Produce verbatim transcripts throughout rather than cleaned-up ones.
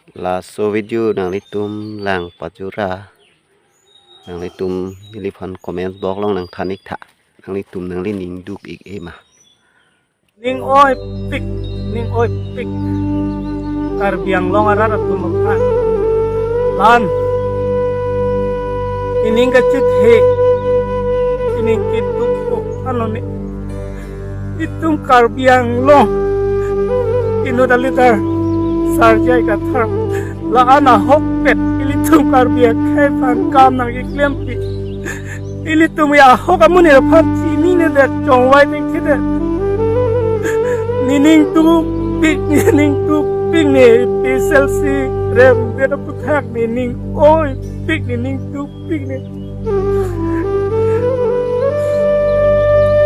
Laso video nanglitum lang pajura, nanglitum neliphan comment box along nangthan ik tha. Nanglitum nanglining duk ik e ma? Ning oipik, ning oipik. Karbi Anglong arat atum aphan. La-an nening kachethe, nening keduk ko-an lo ne. Itum Karbi Anglong inut aleader Sar J I Kathar la-an ahokpet ilitum Karbi akhei aphan kam nangkeklempi. Ilitum ya ahok amonit aphan chininedet, chongvai thekthe det. Nening dukpik, nening dukpik ne, P S L C remdet aputhak nening oipik, nening dukpik ne.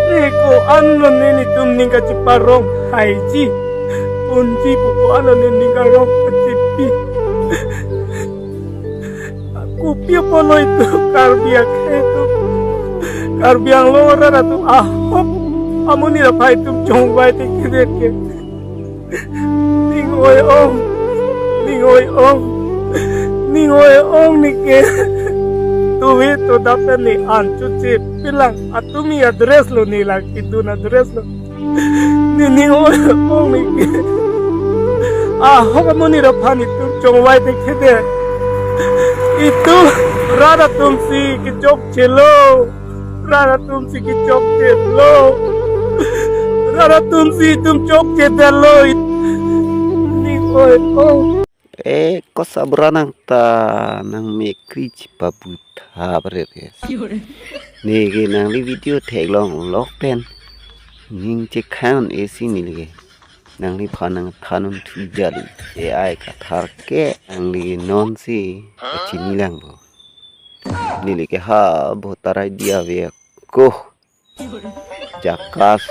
Ne ko-an lo ne netum ning kacheparong haiji, unji pu ko-an lo ne ning karong kachepi. Kopi apotlo itum Karbi akhei atum, Karbi Anglong arat atum ahok amonit aphan itum chongvai thekthe det ke? Ning oi-ong, ning oi-ong, ning oi-ong ne ke. Tuvi to dapen ne an chuche pilang, atumi address lo, ne lang kedun address lo. Nening oi-ong ne ke. Ahok amonit aphan itum chongvai thekthe det. Itum rat atum si kechokchelo. Rat atum si kechokchelo. Rat atum si itum chokchedetlo. Ning oi-ong. E, ko sabra nang ta, nang mekri chipabutha bret ke. Ne ke nangli video theklong lok pen ning chekhan e si neli ke. Nangliphan nangthan un thu jali. J I Kathar ke nangli non si kachini lang bo. Neli ke ha bo tarai dia ve ko. Jakash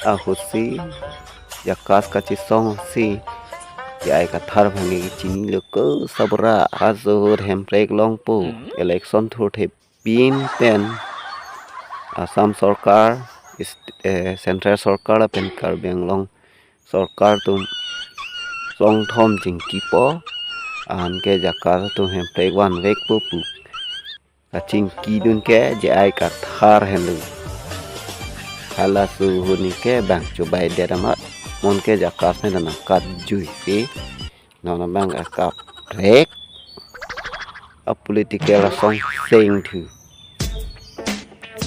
ahut si, Jakash kachesong si, J I Kathar aphan ke chinilo ko sabra. Ajo ahut Hemprek longpo, election thurthe pin pen Assam sorkar, is-, eh, Central sorkar lapen Karbi Anglong sorkar atum songthom chingkipo, anke Jakash atum Hemprek vanvekpo pu kachingkidun ke J I Kathar henlo. Halaso ahut ne ke bang chobaidet amat, non ke Jakash ne nangkatjui ke, non abang akaprek a political asong seng thu.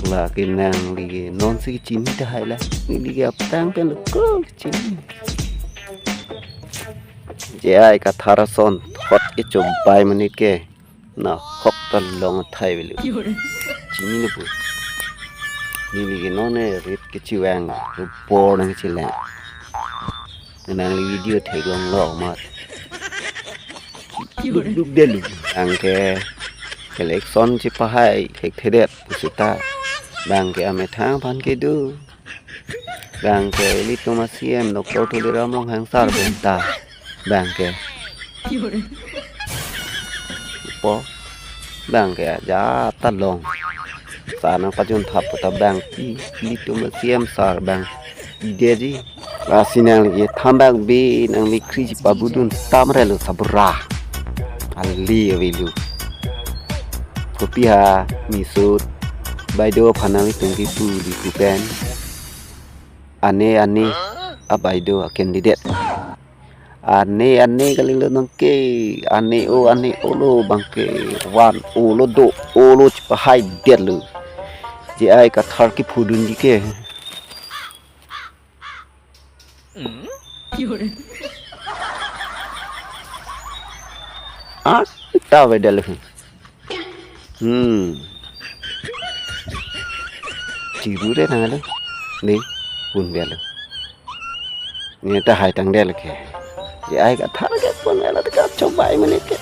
La ke nangli ke non si chini tahai la, neli ke aptang pen lo ko chini. J I Kathar ason thot kechobai amonit ke nahok ta long athai avelo. Chinilo pu. Neli ke non ne rit kechevang, report nangchelang. Nangli video theklong lo amat. Duk duk detlo. Anke election chepahai thekthedet pusita. Bang ke amethang aphan kedo. Bang ke ilitum a-C M Doctor Tuliram Ronghang sar pen ta. Bang ke. Po. Bang ke aja ta long. Sa nangpajun thap ta bang ke ilitum a-C M sar bang ke dei. Lasi nangli ke thambak bi nangli kri chipabudun tamre lo sabra. Ali avelo. Kopi ha misut baideo aphan nangtum kipu di pu pen. Ane ane abaideo a-candidate. Ane ane kalilo nangke, ane o ane o lo bang ke, van o lo do o lo chepahai detlo. J I Kathar kephudun di ke. Ah, ta ve detlo. Hmm. Chiru re nanglo. Ne, pun detlo. Ne tahai tang detlo ke. J I Kathar ke pun detlo, kachobai amonit ke.